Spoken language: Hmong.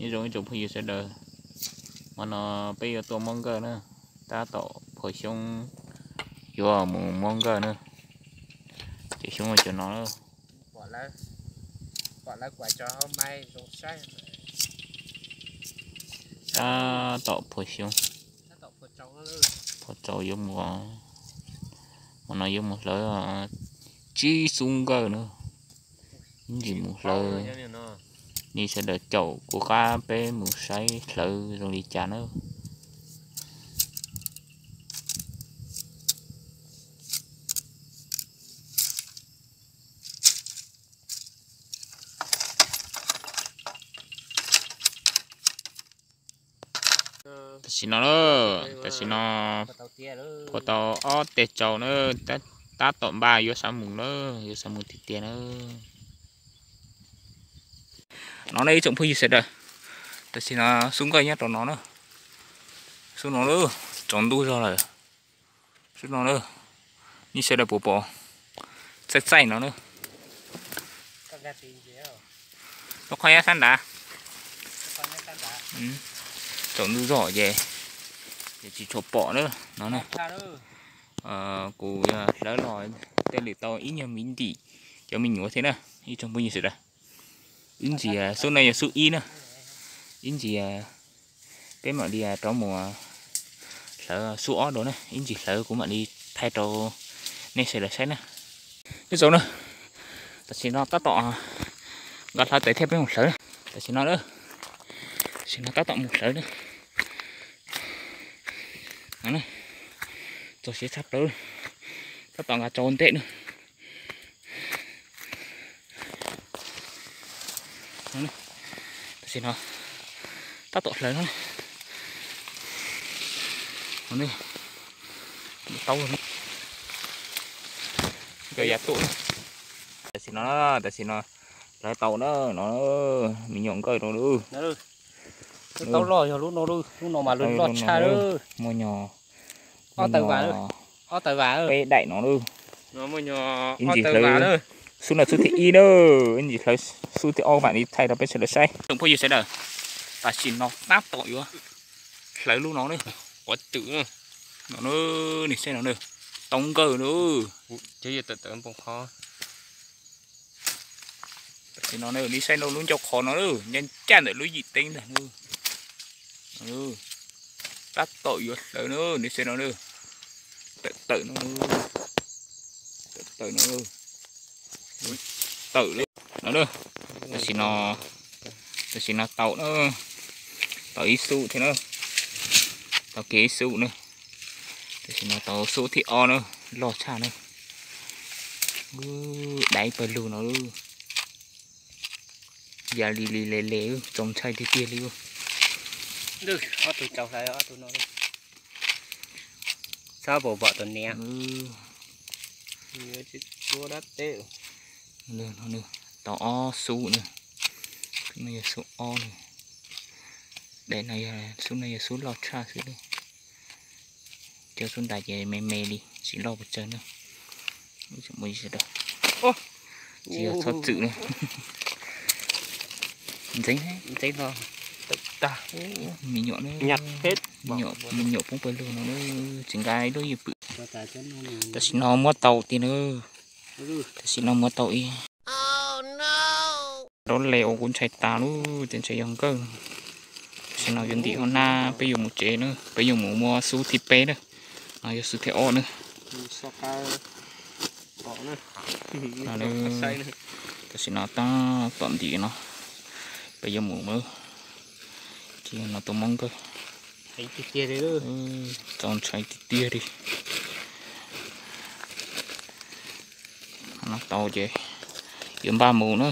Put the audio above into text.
Nyob zoo ib tsoom phooj ywg sawv daws, hmo no peb yuav tuaj muab nkawj na, tab tom phua xyoob yuav mus muab nkawj na. Cov xyoob cov no, tab tom phua xyoob, phua tsaus yuav mus, hmo no yuav mus hlawv tsib xub nkawj na. Ib ntsis mus hlawv, nej sawv daws caum kuv qab peb mus saib hlawv zoo li cas na. Tam sim no, tam sim no phua tau ob teg tsaus na, tab tom npaj yuav sawv mus na, yuav sawv mus tiag tiag na. No ne ib tsoom phooj ywg sawv daws, tam sim no xub nkawj nyob rau no na, xub no lawm, tsaus ntuj zog lawm. Xub no na, nej sawv daws puas pom, txaij txaij no na. Lub qhov nyob sab nrad, tsaus ntuj zog ces, ces tsis tshua pom na no na. Kuv hlawv los tej lwm tau ib nyuag miv ntim cov me nyuam thiab na, ib tsoom phooj ywg sawv daws. Ib ntsis xub no yog xub ib na, ib ntsis peb mam li rov mus hlawv xub ob dua na, ib ntsis hlawv kuv mam li thaij rau nej sawv daws saib na. Nyob zoo na, tam sim no tab tom nqa hlawv tes thiab peb mus hlawv na. Tam sim no, tam sim no tab tom mus hlawv na. Txog siav tshaj plaws, tab tom nqa tsau ntej na. Tam sim no tab tom hlawv no, tau, nkawj yav tuaj. Tam sim no, tam sim no hlawv tau na, no me nyuam nkawj no, tau loj yog lub no, lub no mas loj tshaj, muaj nyuag ob tawv vas, ob tawv vas, peb daim no lawm. Ib ntsis hlawv xub no xub thib ib na, ib ntsis hlawv xub thib ob mam li thaij rau peb sawv daws saib. Tsoom phooj ywg sawv daws, tam sim no tab tom yuav hlawv lub no na, quav twm no, nej saib no na, tau nkawj na. Tam sim no nej saib lub ncauj qhov no, ncaj ncaj ntawm lub yim teeb ntag. Tab tom yuav hlawv na, nej saib no, tawm tawm no, tawm tawm no, tawm lawm no. Tam sim no, tam sim no tau na, tau ib xub thiab na, tau kiag ib xub na. Tam sim no tau xub thib ob na, loj tshaj na. Dai pawg lug no, ya li li le le, txaus ntshai tiag tiag li. Ob tug tsaus hlawv ob tug no, txhob pom pom tus niam. Tau ob xub na, xub no yog xub ob na, daim no yog xub no yog xub loj tshaj xwb. Cov xub ntais ces me me li, tsis loj pes tsawg na. Tsis yog txhob txwm na. Ntxeev, ntxeev no, me nyuam, me nyuam poob pawg lug no, tsis nqa ib lub ywj pwm. Tam sim no muab tau tiag na, tam sim no muab tau ib rab le uas kuv ntshai tas lub, ces ntshai yog nkawj. Tam sim no yuav ntim hauv hnab peb yuav mus tsev na, peb yuav mus muab xub thib peb na, no yog xub thib ob na. Tam sim no tab tom ntim no, peb yuav mus, ces no tus mob nkawj, txaus ntshai tiag tiag li. No tau ces yuav npaj mus na.